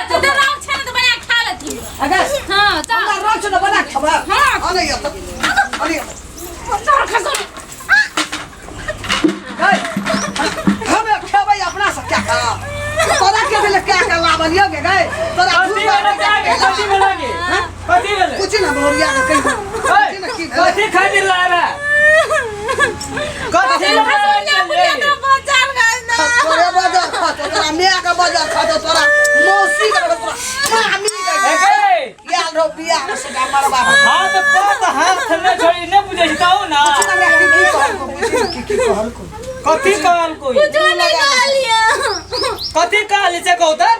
तू तो राव छै ने तऽ बना के खा लेती। अगर हाँ, चल। हमरा राख छै तऽ बना के खेबै। हाँ। अने यऽ तऽ अने यऽ। तोर खसो। गई हमे खेबै अपना से क्या खा तोरा के देले क्या के लावल यो गे गई तोरा कथी भेलै कथी भेलै गे? कथी भेलै कुछ ना बोरिया के कहि कुछ ना की भेलै कथी खातिर लाएब है कथी बुढ़िया तो बचाल गए ना। तोरे बजर खतो तोरा माय के बजर खतो तोरा मौसी के बजर, तोरा मामी के याल रो बियाह में से मरबा हाथ पर तऽ हाथ ने छोड़ी ने बुझै छी कहू ना कुछ ना की की कहल को बुझी की की कहल को कथी कहल कोई कुछो नहीं कहलियै। कथी कहली से कहू तऽ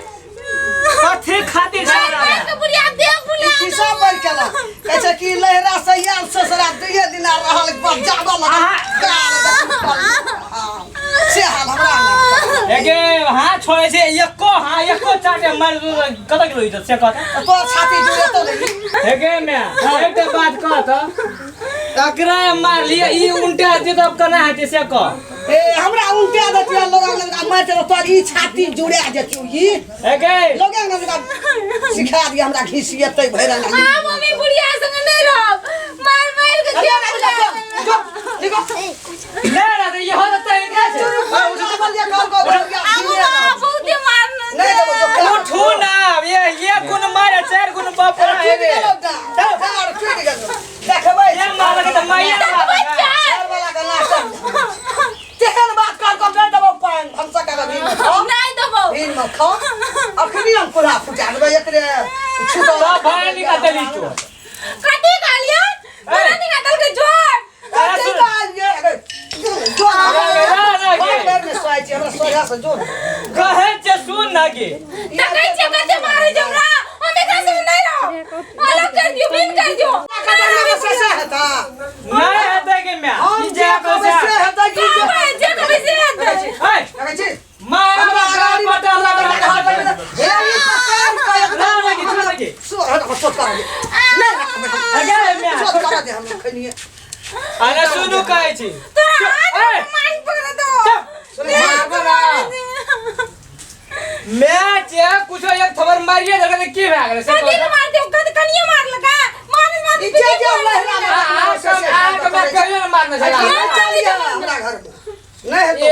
कथी खातिर मार झगड़ा मार के बुढ़िया देह फुला खिस्सा बढ़ केला कहै छै कि लहरा से याल ससुरा दुइये दिना रहल बस जाबऽ लगल गाल दे हाँ, से हाल हमरा ना एगे हाथ छोड़े छै एको हाँ एको चाटे मार कतऽ गेलो इज्जत से कहता तोर छाती जुड़े तो नहीं एगे मैं एकटा बात कह तऽ एकरा मार लिया ई उल्टा हेतै तब केना हेतै से कह ए हमरा उल्टा देतिया लोग लग मार चलो तोर ई छाती जुड़े जेतियो ई एगे लोग लग सिखा दिया हमरा घिसियतै भरि ना हाँ मम्मी बुढ़िया संग नहीं रहब। मार मार के देह फुला ले रे तऽ इहो तऽ तरीका छै आबू माँ बहुते मारना नहीं देबो जो उठू ना ये ये गुण मारे चार गुण बाप रे हेबे देखबै ये मारलक तऽ माइये देखबै मारलक चार। तेहन बात कर कऽ नहि देबौ पानि भनसा कर दिन में खाओ नहीं देबौ। दिन में खाओ अखनी हम कुल्हा फुटा देबै एकरे छुटल सब भाय निकाल देली तू कथी कहलियै? तोरा निकाल के जोड़। कथी कहलियै जो कहे छै सुन ना गे देखै छियै कते मारै छै हमरा। हम एकरा संग नहीं रहब। अलग कर दियौ, बिन कर दियौ। नहीं हेतै गे मैं हम ई जे कहै छै कहबै, जे कहबै से हेतै। मार हमरा पटा लगा ना ना गे ना गे अरे सुनू कहै छी तोरा हाथ ए, मारि पकड़ दो। चुप। मैं जे कुछो एक थबर मारिए देलकै तऽ की भए गेलै से कथी कहू के मारतै? कथी कनिये मारलकै? मारैत मारैत ई जे जे लहरा आ, आ, आ, आ, कमे कहियो ने मारने छला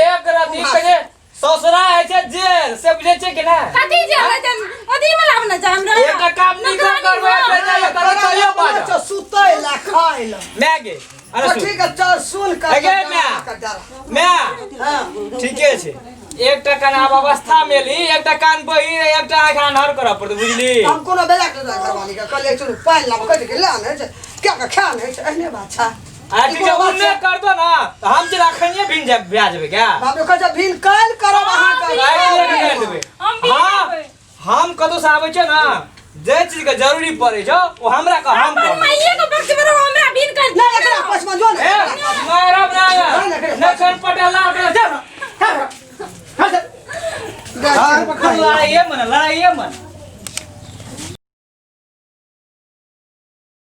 एक राति कहे ससुरा होइ छै जेल से बुझै छै कि नहि कथी जे होइ छै? अथी मे लाबना छै हमरा। एकटा काम नहि नौकरानी करबै हो। बेटा करो तैयो बाजब सुतै ला खाय ला मैं गे अरे सुन ठीक है चल सुन कर अगे मैं। मैं हाँ ठीके छै एकटा कान आब अवस्था मेली एकटा कान बहिर एकटा आँखि आन्हर करऽ पड़तै बुझली हम कोनो बेला के घरवाली के कहलियै चलू पानि लाबऽ कहै छै कि ला नहि छै क्या के खा नहि छै एहने बात छै आ ठीक छै उन्ने कर दो ना तऽ हम जे अखनिये भिन जाब भए जेबै क्या बाप रे कहै छै भिन काल्हि करब अहाँके काल्हि लेके कर देबै हम भी हाँ लेबै। हम कतौ से आबै छियै ना जे चीज के जरूरी पड़ै छौ ओ हमरा कह हम अपन करब माइये के पक्ष में रहो, हमरा बिन कर नहि एकरा पछमा जो ने ए मारब ना नहि, नहि, नहि खन पटा